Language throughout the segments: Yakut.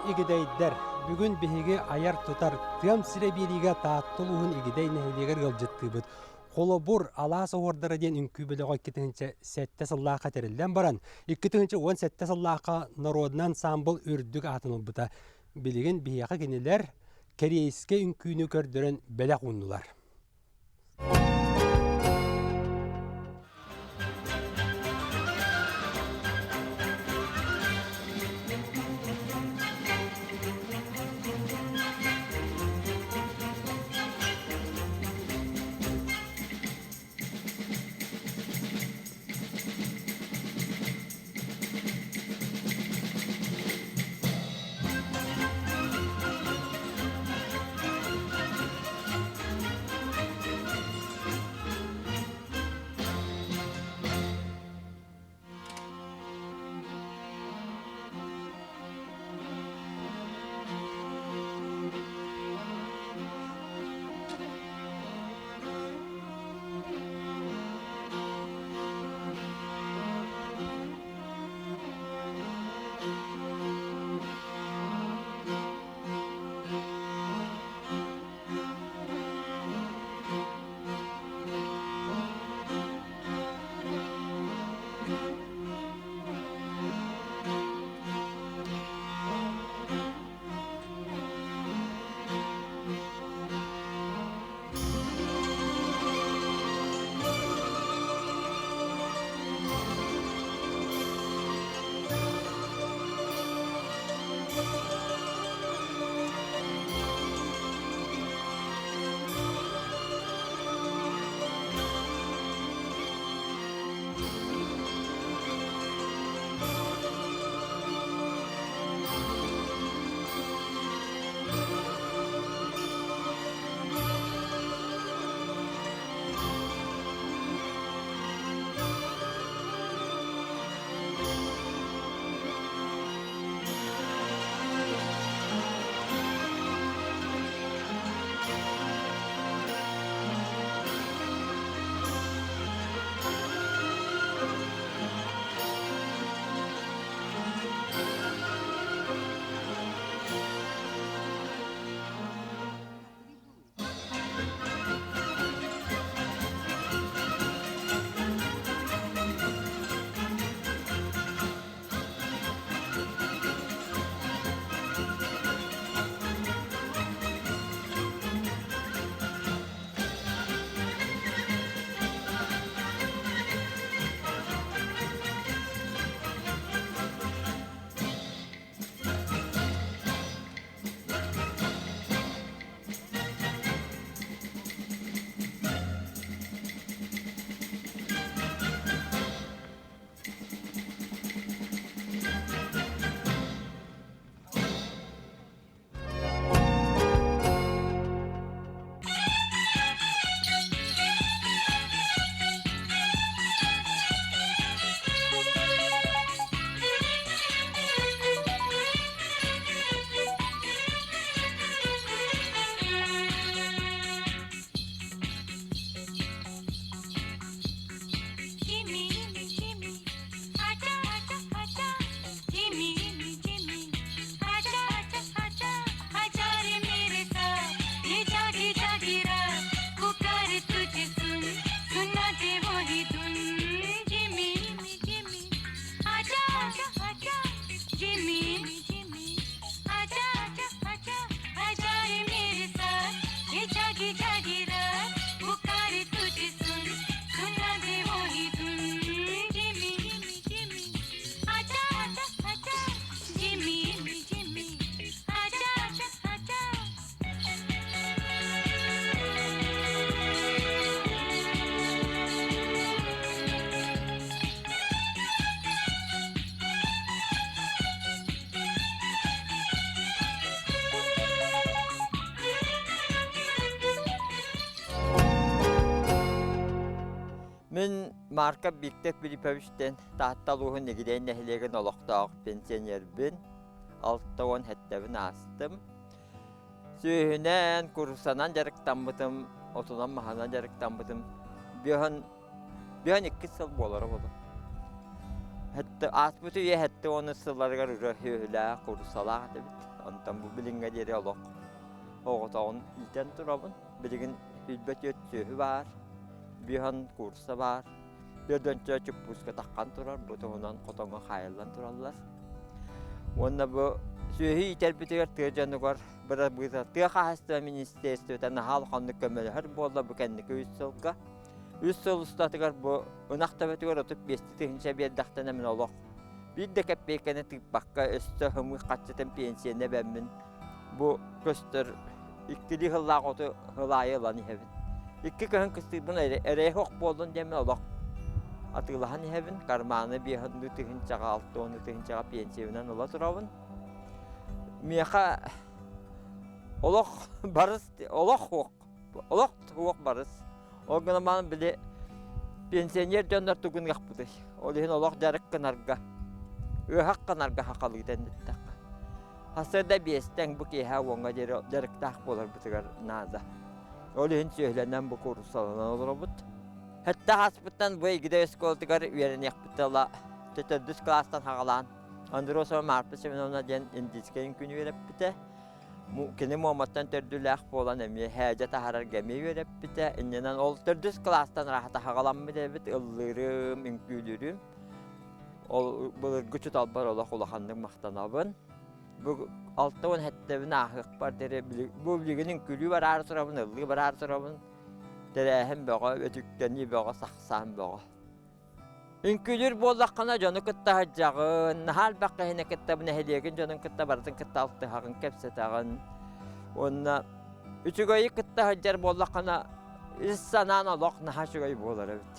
Игидэйдэр, бүгүн биһиги айар-тутар тыам сирэ биэриигэ Таатта улууһун Игидэй нэһилиэгэр ыалдьыттыыбыт. Холобур, Алаас оһуордара диэн үҥкүү бөлөҕө 2007 сыллаахха тэриллэн баран, 2017 сыллаахха норуодунай ансаамбыл үрдүк аатын ылбыта. Билигин биһиэхэ кинилэр кэриэйскэй үҥкүүнү көрдөрөн бэлэх ууннулар. Мин Марков Виктор Филипповичтэн Таатта улууһун Игидэй нэһилиэгин олохтоох пенсионербин. 67-бин аастым. Сүөһүнэн, курсанан дьарыктаммытым, отунан-маһынан дьарыктаммытым. Бүһөн, бүһөн иккис сыл буолара буолуо. Ааспыт үйэ 70 сылларыгар уже сүөһүлээх, курсалаах этибит. Онтон бу билиҥҥэ диэри олох оҕотоҕун иитэн турабын. Билигин билбэт үөт сүөһү баар, биһан куурса баар. Төрдөнчө чуппууска таххан турар, бу туһунан хотоҥҥо хаайыллан тураллар. Уонна бу сүөһү иитэрбитигэр тыа дьонугар бырабыыта тыа хаһаайыстыба министиэристибэтэ наһаа улаханнык көмөлөһөр буолла бу кэнники үс сылга. Үс сыл устатыгар бу ынах төбөтүгэр 35 тыһыынча биэрдэхтэнэ мин олох биир да кэппиэйкэни тыыппакка өссө ымыы хаччытын пенсияны эбэммин бу көстөр иккилии сыллаах оту сыл аайы ылан иһэбин. Икки кыһын кыстыырбын эрэйэ суох буоллун диэммин олох атыылаһан иһэбин. Карманы биэһуннуу тыһыынчаҕа, алтыоннуу тыһыынчаҕа пенсиябынан ыла турабын. Миэхэ олох барыс, олох суох, олох суох барыс. Ол гынан баран били пенсионер дьоннор тугун ыахпытый? Ол иһин олох дьарык гынарга, ыаһах гынарга хахалыы тэнниттэххэ. Сарсыарда биэстэн бу киэһэ уоҥҥа диэри дьарыктаах буоларбытыгар наада. Ол иһин сүөһүлэнэн бу кууруссаланан олоробут. Сэттэ ааспыттан бу Игидэй оскуолатыгар үөрэниэхпит ыла төрдүс кылаастан саҕалаан Андросова Марта Семеновна диэн индийскэй үҥкүүнү үөрэппитэ. Кини Муоматтан төрдүлээх буолан эмиэ һээдьэ таһаарарга эмиэ үөрэппитэ. Иннинэн ол төрдүс кылаастан раһата саҕаламмыт эбит ыллыырым, үҥкүүлүүрүм. Ол былыргы учууталбар олох улаханнык махтанабын. Бу 67-бин ааһыахпар диэри бу билигин үҥкүүлүү бараары турабын, ыллыы бараары турабын. Тэрээһин бөҕө, өтүктэнии бөҕө, сахсаан бөҕө. Үҥкүүлүүр буоллаххына дьону кытта сылдьаҕын, наһаа элбэх киһини кытта нэһилиэгин дьонун кытта барытын кытта алтыһаҕын, кэпсэтэҕин. Уонна үчүгэйи кытта сылдьар буоллаххына ис санаан олох наһаа үчүгэй буолар эбит.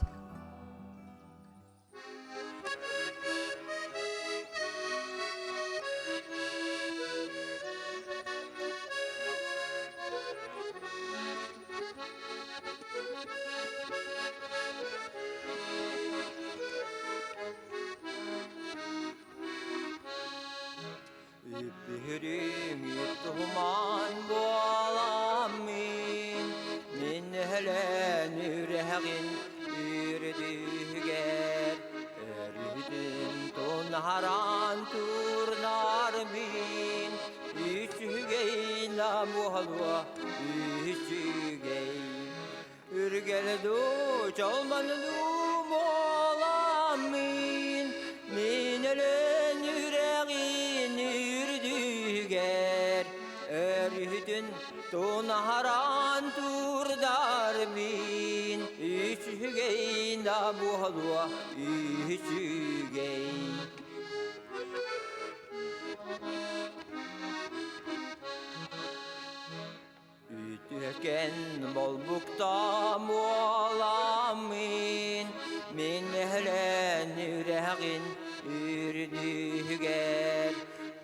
Үпүһүрүҥ туһуман буоламмын, мин өһөлөн үрэҕин үрдүгэр өрүһүтүн тунааран турнармын, үчүгэй намуһалуо үчүгэй. Үргэл дуу, чолбон дуу буоламмын, мин өлөн үрэҕин үрдүгэр, өрүһүтүн тунаһаран турдар мин, үчүгэй да буолуо, үчүгэй. Үтүөкэн болбукта буоламмын, мин өһөлөн үрэҕин үрдүгэр,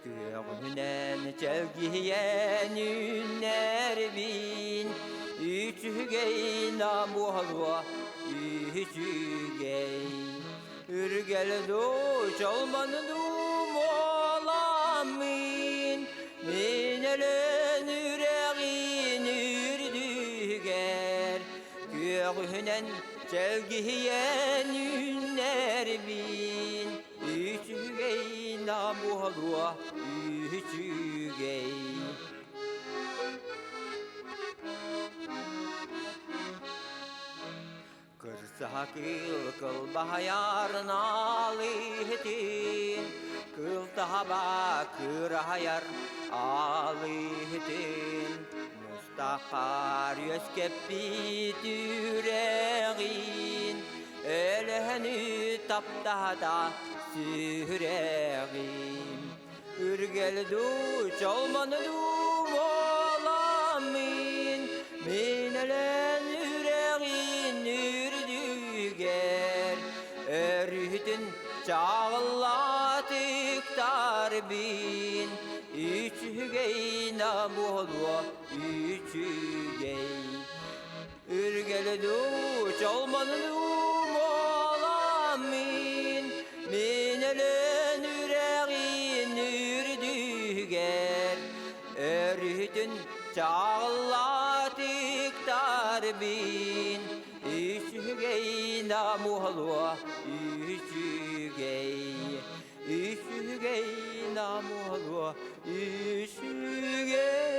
күөҕүнэн чэлгийэн үүннэрбин, үчүгэй да буолуо, үчүгэй. Үргэл дуу, чолбон дуу буоламмын, мин өлөн үрэҕин үрдүгэр, күөҕүнэн чэлгийэн үүннэрбин, үчүгэй да буолуо, үчүгэй. Кырсаһа кыыл кылбаһайар наалыһытын, кыыл таһаба кыраһайар аалыһытын, мустахаар үөскэппит үрэҕин, өлөһөнү таптаһата сүрэҕин. Үргэл дуу, чолмону дуу буоламмын, мин өлөн үрэҕин үрдүгэр, өрүһүтүн чаҕыллаатыктарбын, үчүгэй да буолуо, үчүгэй. Үргэл дуу, чолбону дуу буоламмын, мин өлөн үрэҕин үрдүгэр, өрүһүтүн чаҕыллаатыктарбын, үчүгэй да буолуо, үчүгэй, үчүгэй да буолуо, Үчүгэй.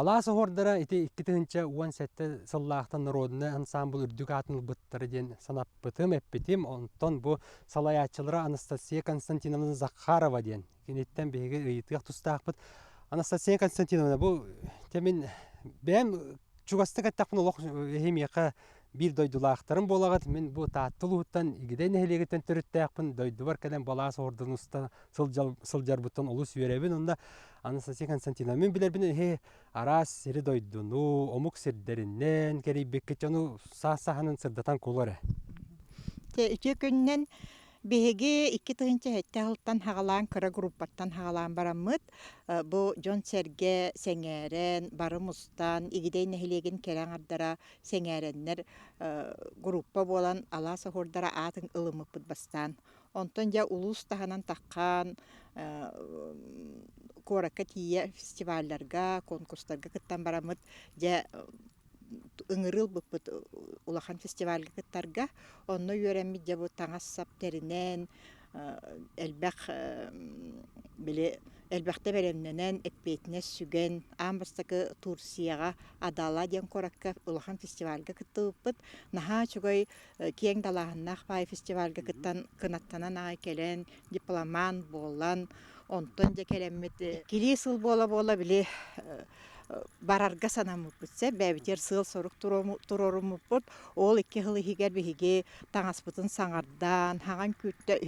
Алаас оһуордара ити 2017 сыллаахтан народнай ансаамбыл үрдүк аатын ылбыттара диэн санаппытым, эппитим. Онтон бу салайааччылара Анастасия Константиновна Захарова диэн. Киниттэн биһиги ыйытыах тустаахпыт. Анастасия Константиновна, бу мин бэйэм чугастык эттэхпин олох эһимиэхэ биир дойдулаахтарым буолаҕыт. Мин бу Таатта улууһуттан Игидэй нэһилиэгиттэн төрүттээхпин. Дойдубар кэлэн балаас оһуордун уста сылдьарбыттан олус үөрэбин. Онно Анастасия Константиновна, мин билэрбин эһи араас сири-дойдуну, омук сирдэринэн кэрийбиккит дьону саас-сааһынан сырдатан кулу эрэ. Үтүө күнүнэн биһиги 2007 сылтан хаҕалаан кыра группаттан хаҕалаан бараммыт бу дьон-сэргэ сэҥээрэн, бары мустан, Игидэй нэһилиэгин кэрэ аҥардара сэҥээрэннэр группа буолан алаас оһуордара аатын ылыммыппыт бастаан. Онтон дьэ улуус таһынан таххан куоракка тиийэ фестивалларга, конкурстарга кыттан бараммыт дьэ ыҥырыы ылбыппыт улахан фестивальга кыттарга. Онно үөрэммит дьэ бу таҥас-сап тэринэн, элбэх били элбэхтэ бэлэмнэнэн, эппиэтинэс сүгэн, аан бастакы Турцияҕа Адала диэн куоракка улахан фестивальга кыттыбыппыт. Наһаа үчүгэй киэҥ далааһыннаах баай фестивальга кыттан кынаттанан аҕай кэлэн дипломант буолан онтон дьэ кэлэммит иккилии сыл буола-буола били барарга санаммыппыт сөп бэйэбитигэр сыал-сорук туруоруммуппут ол икки сыл иһигэр биһиги таҥаспытын саҥардан хаҥан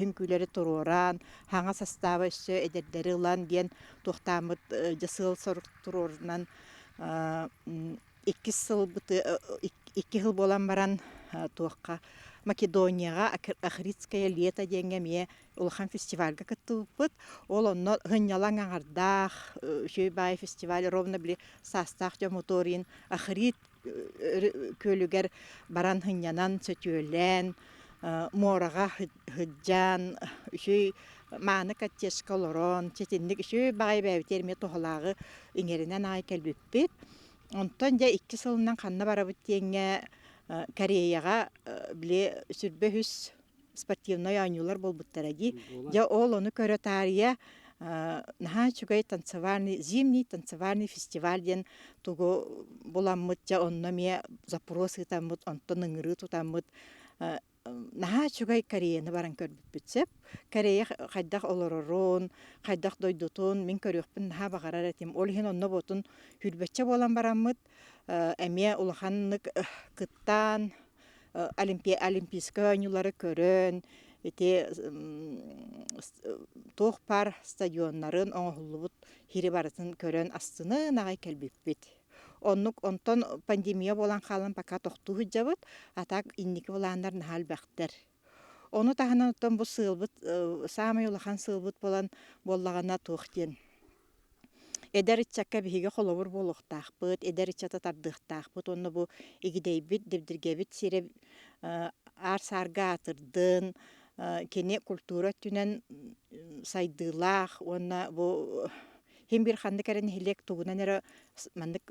үҥкүүлэри туруоран хаҥа састааба өссө эдэрдэри ылан диэн туохтааммыт дьэ сыал-сорук туруорунан иккис сылбыт икки сыл буолан баран туохха Македонияҕа Охридское лето диэҥҥэ эмиэ улахан фестивальга кыттыбыппыт. Ол онно сынньалаҥ аҥардаах үчүгэй баай фестиваль ровно били саастаах дьон моторин Охрид күөлүгэр баран сынньанан сөтүөлээн муораҕа сылдьан үчүгэй мааны коттеджка олорон ситинник үчүгэй баҕайы бэйэбитигэр эмиэ туһалааҕы иҥэринэн аҕай кэлбиппит. Онтон дьэ икки сылынан ханна барабыт диэҥҥэ Кореяҕа били сүрбэ үһүс спортивнай оонньуулар буолбуттара дии. Дьэ ол ону көрө таарыйа наһаа үчүгэй танцевальный зимний танцевальный фестиваль диэн тугу буламмыт дьэ онно эмиэ запрос ыытаммыт онтон ыҥырыы тутаммыт наһаа үчүгэй Кореяны баран көрбүппүт сөп. Корея хайдах олорорун, хайдах дойдутун мин көрүөхпүн наһаа баҕарар этим. Ол иһин онно буотун сүүрбэччэ буолан бараммыт эмиэ улаханнык кыттаан Олимпийскай оонньуулары көрөн, ити туох баар стадионнарын оҥоһуллубут сири барытын көрөн астынан аҕай кэлбиппит. Оннук онтон пандемия буолан хаалан пока тохтуу сылдьабыт, а так инники былааннар наһаа элбэхтэр. Ону таһынан оттон бу сыалбыт саамай улахан сыалбыт буолан буоллаҕына туох диэн Эдэр ыччакка биһиги холобур буолуохтаахпыт, эдэр ыччаты тардыахтаахпыт уонна бу Игидэйбит, Дэбдиргэбит сирэ аар-саарга аатырдын, кини культура өттүнэн сайдыылаах уонна бу син биир ханнык эрэ нэһилиэк тугунан эрэ маннык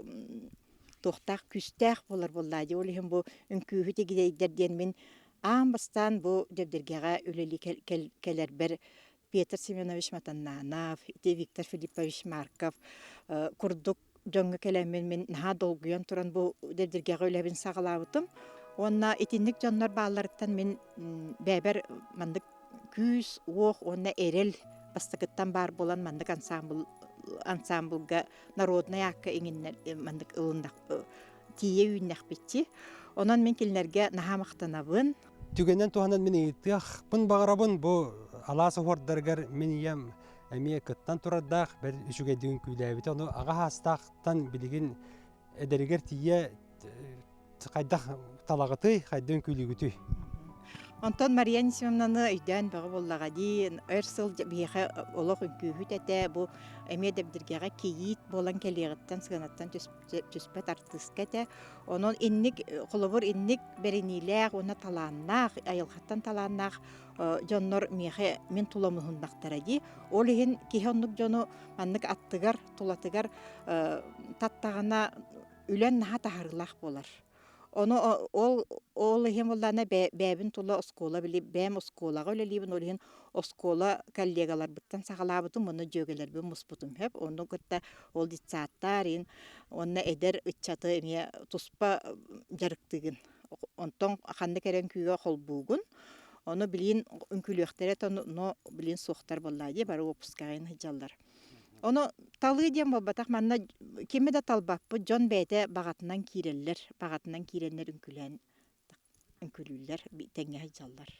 туохтаах күүстээх буолар буоллаа дии. Ол иһин бу үҥкүүһүт игидэйдэр диэн мин аан бастаан бу Дэбдиргэҕэ үлэлии кэлэрбэр Петр Семенович Матаннанов, ити Виктор Филиппович Марков курдук дьоҥҥо кэлэммин мин наһаа долгуйан туран бу Дэбдиргэҕэ үлэбин саҕалаабытым. Уонна итинник дьоннор баалларыттан мин бэйэбэр маннык күүс-уох уонна эрэл бастакыттан баар буолан маннык ансаамбыл ансаамбылга народнай аакка иҥиннэр маннык ылыннах тиийэ үүннэхпитчи. Онон мин кинилэргэ наһаа махтанабын. Түгэнэн туһанан мин ыйытыахпын баҕарабын бу алаас оһуордарыгар мин ийэм эмиэ кыттан турардаах бэл үчүгэйдик үҥкүүлээбитэ ону аҕа саастаахтан билигин эдэригэр тиийэ хайдах талаҕытый хайдах үҥкүүлүүгүтүй Онтон Мария Анисимовнаны өйдөөн бөҕө буоллаҕа дии. Өр сыл биһиэхэ олох үҥкүүһүт этэ. Бу эмиэ Дэбдиргэҕэ кийиит буолан кэлиэҕиттэн сыанаттан түспэт артыыска этэ. Онон инник холобур инник бэриниилээх уонна талааннаах, айылҕаттан талааннаах дьоннор миэхэ мин тулам уһуннахтара дии. Ол иһин киһи оннук дьону маннык аттыгар, тулатыгар таттаҕына үлэн наһаа таһаарыылаах буолар. Ону ол ол иһин буоллаҕына бэйэбин тула оскуола били бэйэм оскуолаҕа үлэлиибин, ол иһин оскуола коллегаларбыттан саҕалаабытым уонна дьүөгэлэрбин муспутум сөп. Ону кытта ол детсадтар иһин уонна эдэр ыччаты эмиэ туспа дьарыктыыгын. Онтон ханнык эрэ үҥкүүгэ холбуугун. Ону билигин үҥкүүлүөхтэрэ но билигин суохтар буоллаа дии бары уоппускаҕа сылдьаллар. Ону талыы диэн буолбатах, манна кими да талбаппыт, дьон бэйэтэ баҕатынан киирэллэр, баҕатынан киирэннэр үҥкүүлээн үҥкүүлүүллэр, тэҥҥэ сылдьаллар.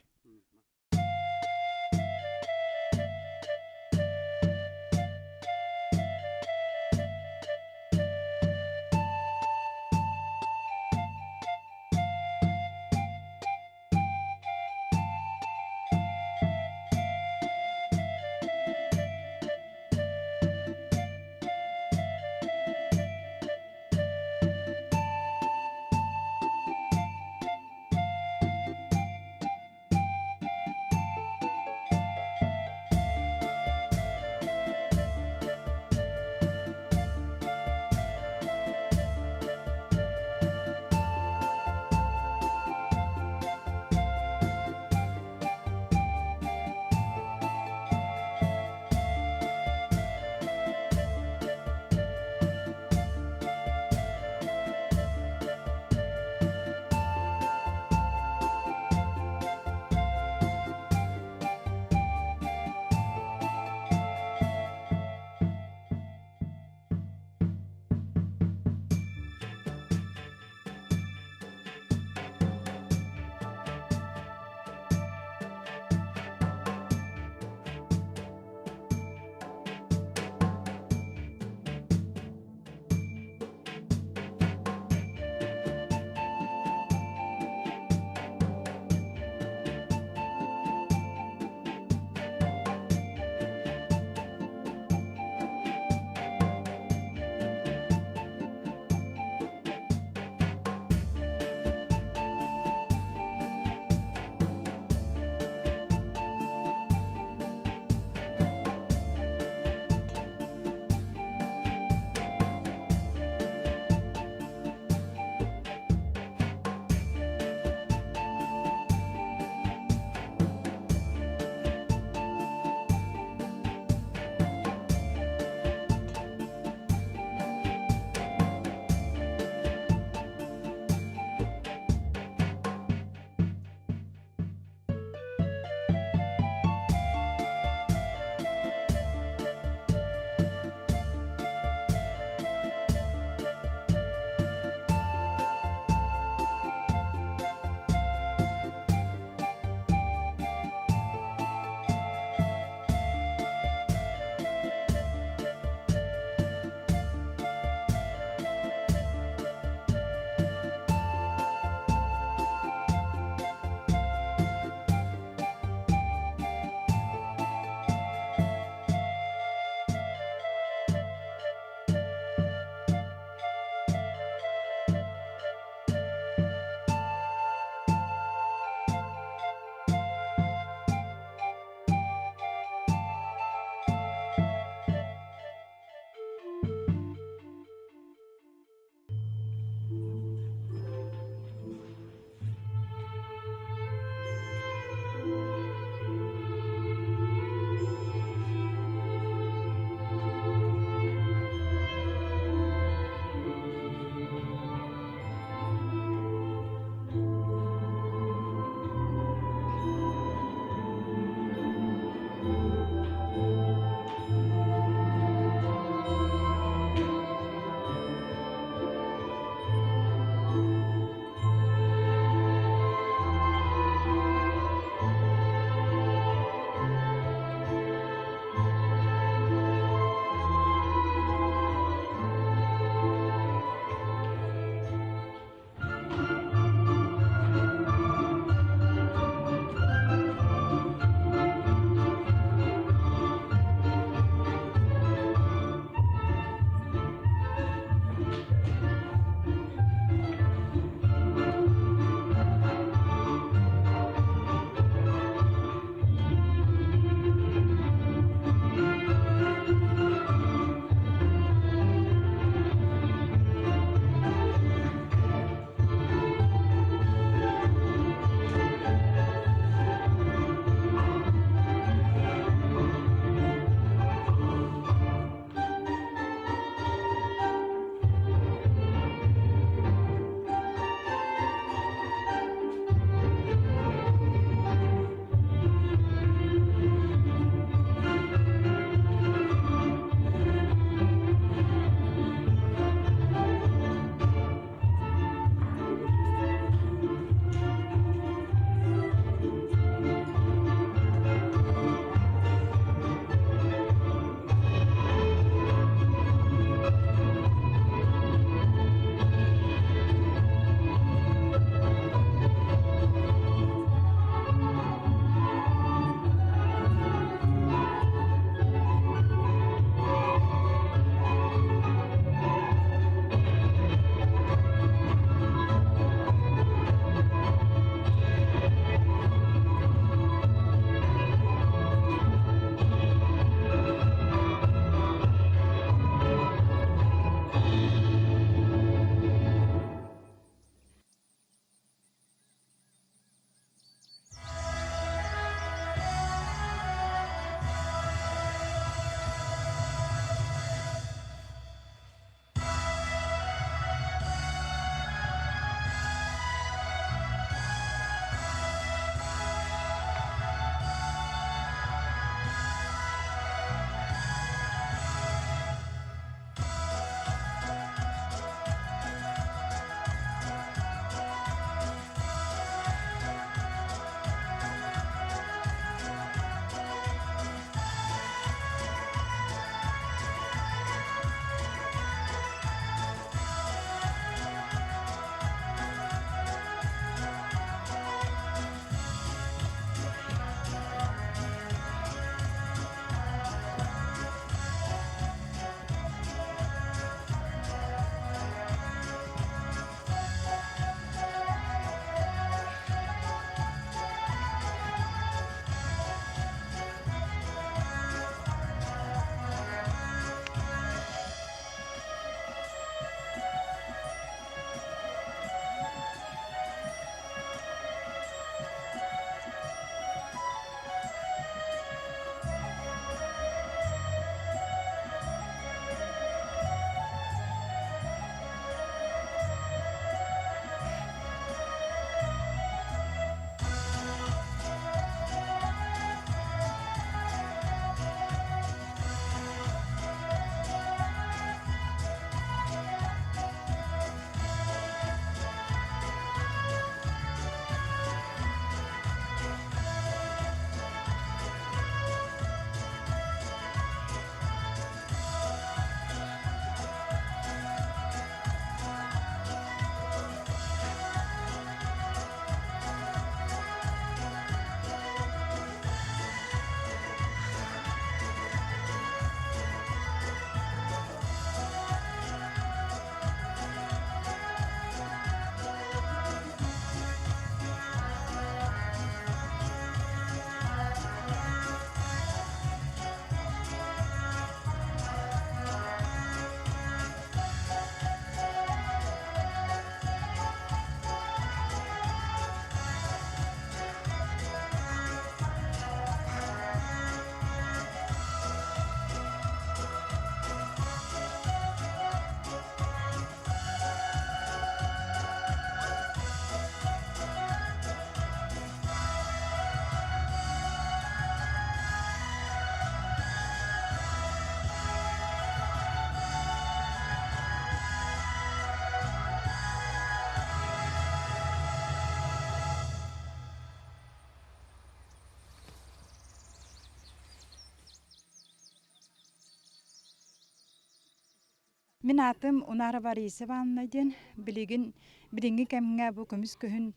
Мин аатым Унара Борисова Анна диэн. Билигин билиҥҥи кэмҥэ бу көмүс күһүн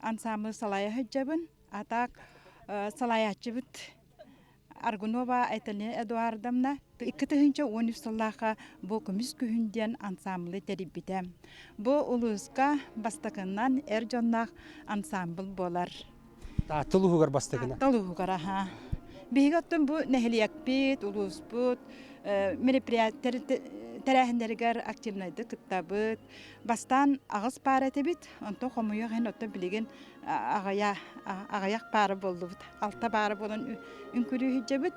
ансаамбыл салайа сылдьабын. А так салайааччыбыт Аргунова Айталина Эдуардовна 2013 сыллаахха бу көмүс күһүн диэн ансаамбылы тэрийбитэ. Бу улууска бастакынан эр дьонноох ансаамбыл буолар. Таатта улууһугар бастакынан. Таатта улууһугар аха. Биһиги оттон бу нэһилиэкпит, улууспут мероприятие тэрээһиннэригэр активнайдык кыттабыт. Бастаан аҕыс паара этибит, онтон хомуйуох иһин оттон билигин аҕыйах паара буоллубут. Алта паара буолан үҥкүрүү сылдьабыт.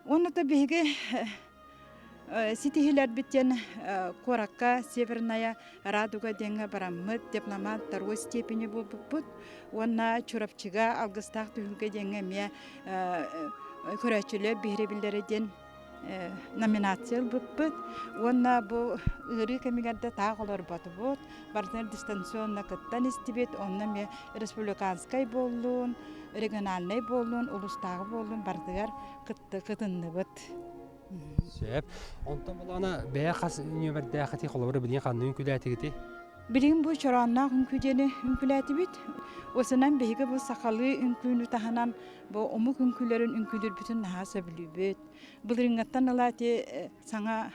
Уонна то биһиги ситиһилэрбит диэн куоракка Северная Радуга диэҥҥэ бараммыт дипломат второй степени буолбуппут. Уонна Чурапчыга Алгыстаах түһүлгэ диэҥҥэ эмиэ көрөөччүлэр биһирэбиллэрэ диэн номинация ылбыппыт уонна бу ыарыы кэмигэр да таах олорботубут, барытын дистанционно кыттан истибит, онно эмиэ республиканскай буоллун, региональнай буоллун, улуустааҕы буоллун барытыгар кытынныбыт. Сөп. Онтон булана бэйэ хас нүөмэрдээхити холобура билигин ханныгын күлээтигити? Билигин бу чороонноох үҥкүү диэни үҥкүүлээтибит. Осынан биһиги бу сахалыы үҥкүүнү таһынан бу омук үҥкүүлэрин үҥкүүлүүрбүтүн наһаа сөбүлүүбүт. Былырыыҥҥаттан ыла ити саҥа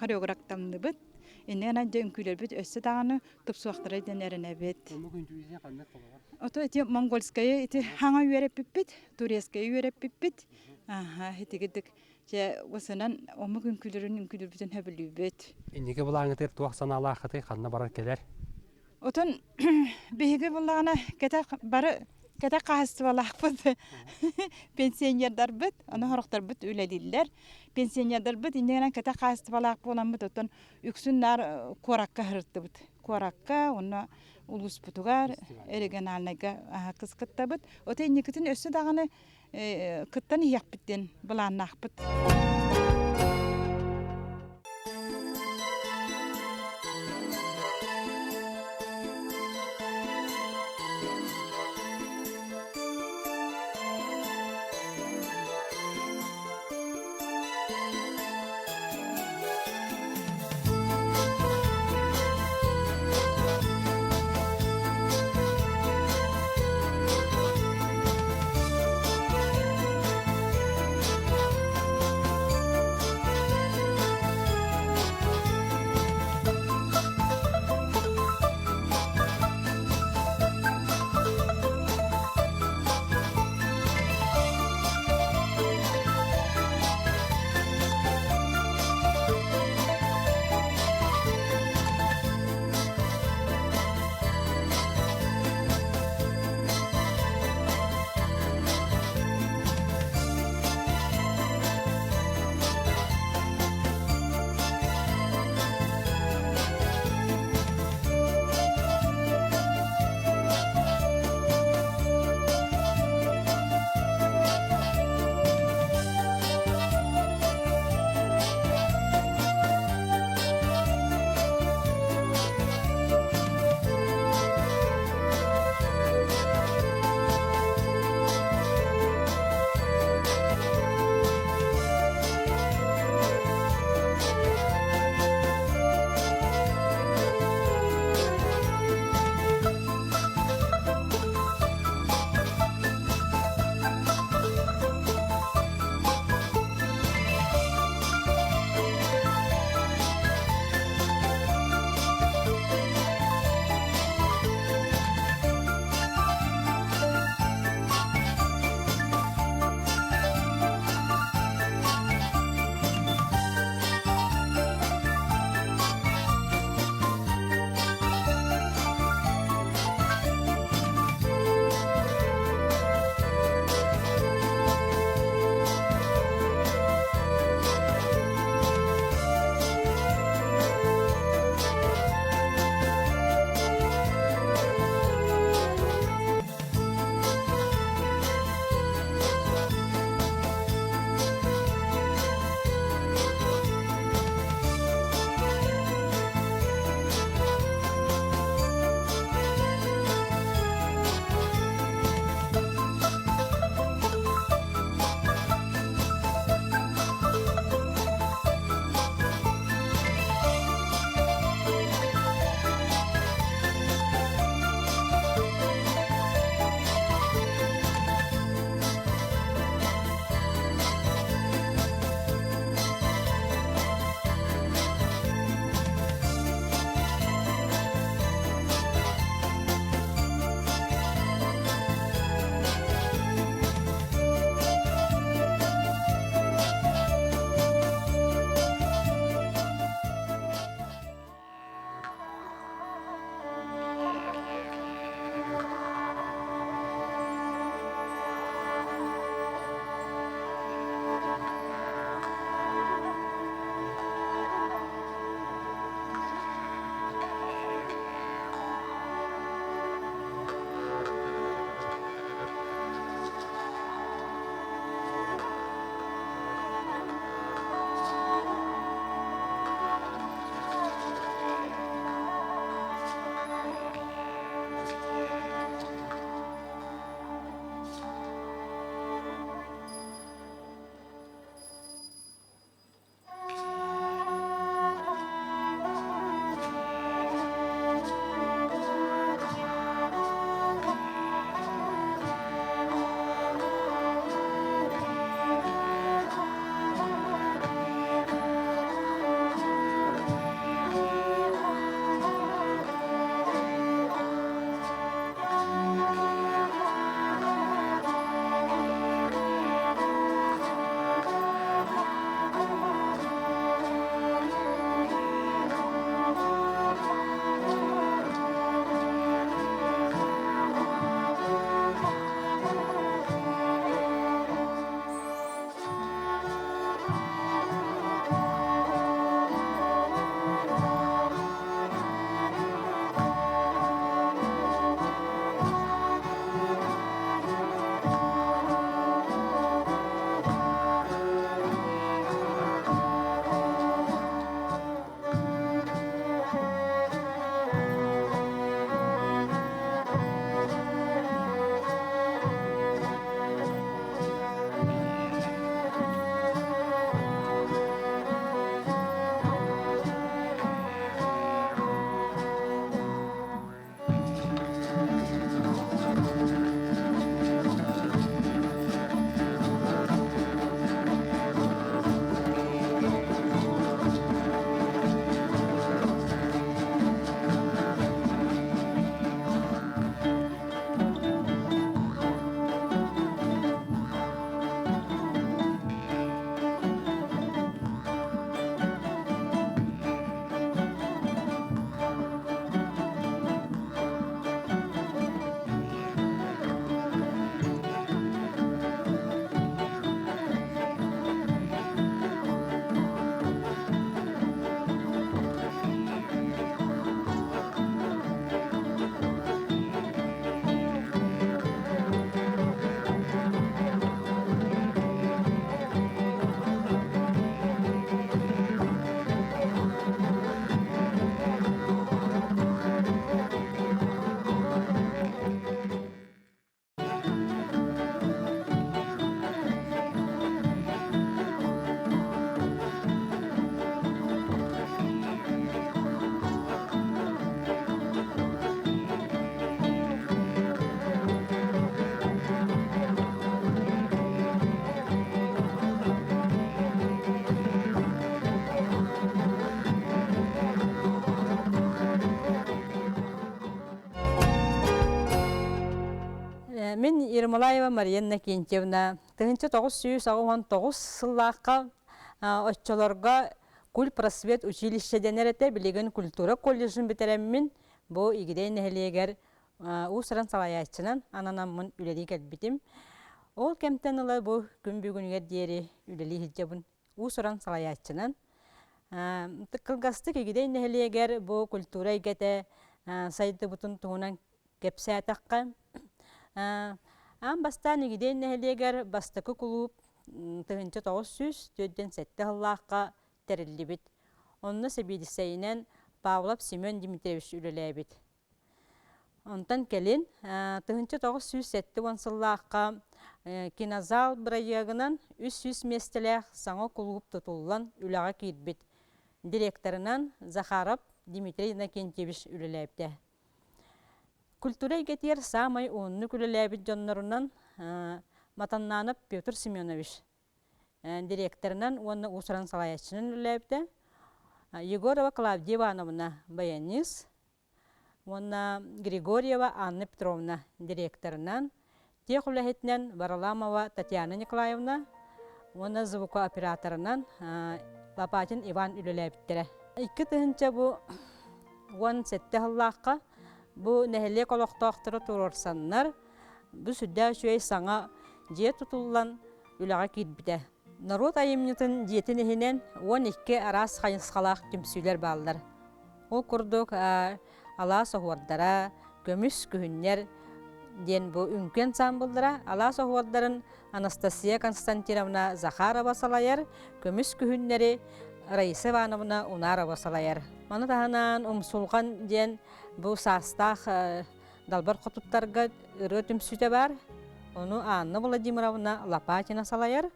хореографтанныбыт. Иннинэн дьэ үҥкүүлэрбит өссө даҕаны тупсуохтара диэн эрэнэбит. Омук үҥкүүтүн ханнык холобур? Ото ити монгольскайы ити хаҥа үөрэппиппит, турецкайы үөрэппиппит. Аха, итигидик Дьэ, осынан омук үҥкүүлэрин үҥкүүлүүрбүтүн сөбүлүүбүт. Инники былааҥҥытыгар туох санаалааххытый, ханна барар кэлэр? Отон биһиги буллаҕына кэтэх бары кэтэх хаһаайыстыбалаахпыт пенсионердарбыт, ону сорохторбут үлэлииллэр. Пенсионердарбыт иннинэн кэтэх хаһаайыстыбалаах буоламмыт оттон үксүн наар куоракка сырыттыбыт. Куоракка уонна улууспутугар региональнайга кыскыттабыт. Ото инникитин өссө даҕаны кыттан иһиэхпит диэн былааннаахпыт. Ермолаева Мария Иннокентьевна 1989 сыллаахха оччолорго кульпросвет училище дэнэр этэ, билигин культура колледжын бүтэрэммин бу Игидэй нэһилиэгэр уус-уран салайааччынан ананаммын үлэлии кэлбитим. Ол кэмтэн ыла бу күн бүгүнүгэр диэри үлэлии сылдьабын уус-уран салайааччынан. Кылгастык Игидэй нэһилиэгэр бу культура эйгэтэ сайдыбытын туһунан кэпсээтэххэ, аан бастаан Игидэй нэһилиэгэр бастакы кулууп 1997 сыллаахха тэриллибит. Онно сэбиэдиссэйинэн Павлов Семен Дмитриевич үлэлээбит. Онтон кэлин 1970 сыллаахха кинозал бырайыагынан 300 миэстэлээх саҥа кулууп тутуллан үлэҕэ киирбит. Директорынан Захаров Дмитрий Иннокентьевич үлэлээбитэ. Культура эйгэтигэр саамай уһуннук үлэлээбит дьоннорунан Матаннанов Петр Семенович директорынан уонна уус-уран салайааччынан үлэлээбитэ. Егорова Клавдия Ивановна баянист уонна Григорьева Анна Петровна директорынан, тех үлэһитинэн Варламова Татьяна Николаевна уонна звукооператорынан Лопатин Иван үлэлээбиттэрэ. 2 тыһыынча бу 17 сыллаахха бу нэһилиэк олохтоохторо туруорсаннар, бу сүрдээх үчүгэй саҥа дьиэ тутуллан үлэҕэ киирбитэ. Норуот айымньытын дьиэтин иһинэн 12 араас хайысхалаах түмсүүлэр бааллар. Ол курдук алаас оһуордара, көмүс күһүннэр диэн бу үҥкүү ансаамбыллара алаас оһуордарын Анастасия Константиновна Захарова салайар, көмүс күһүннэри Раиса Ивановна Унарова салайар. Маны таһынан Умсулҕан диэн бу саастаах далбар хотуттарга ырыа түмсүүтэ баар. Ону Анна Владимировна Лопатина салайар.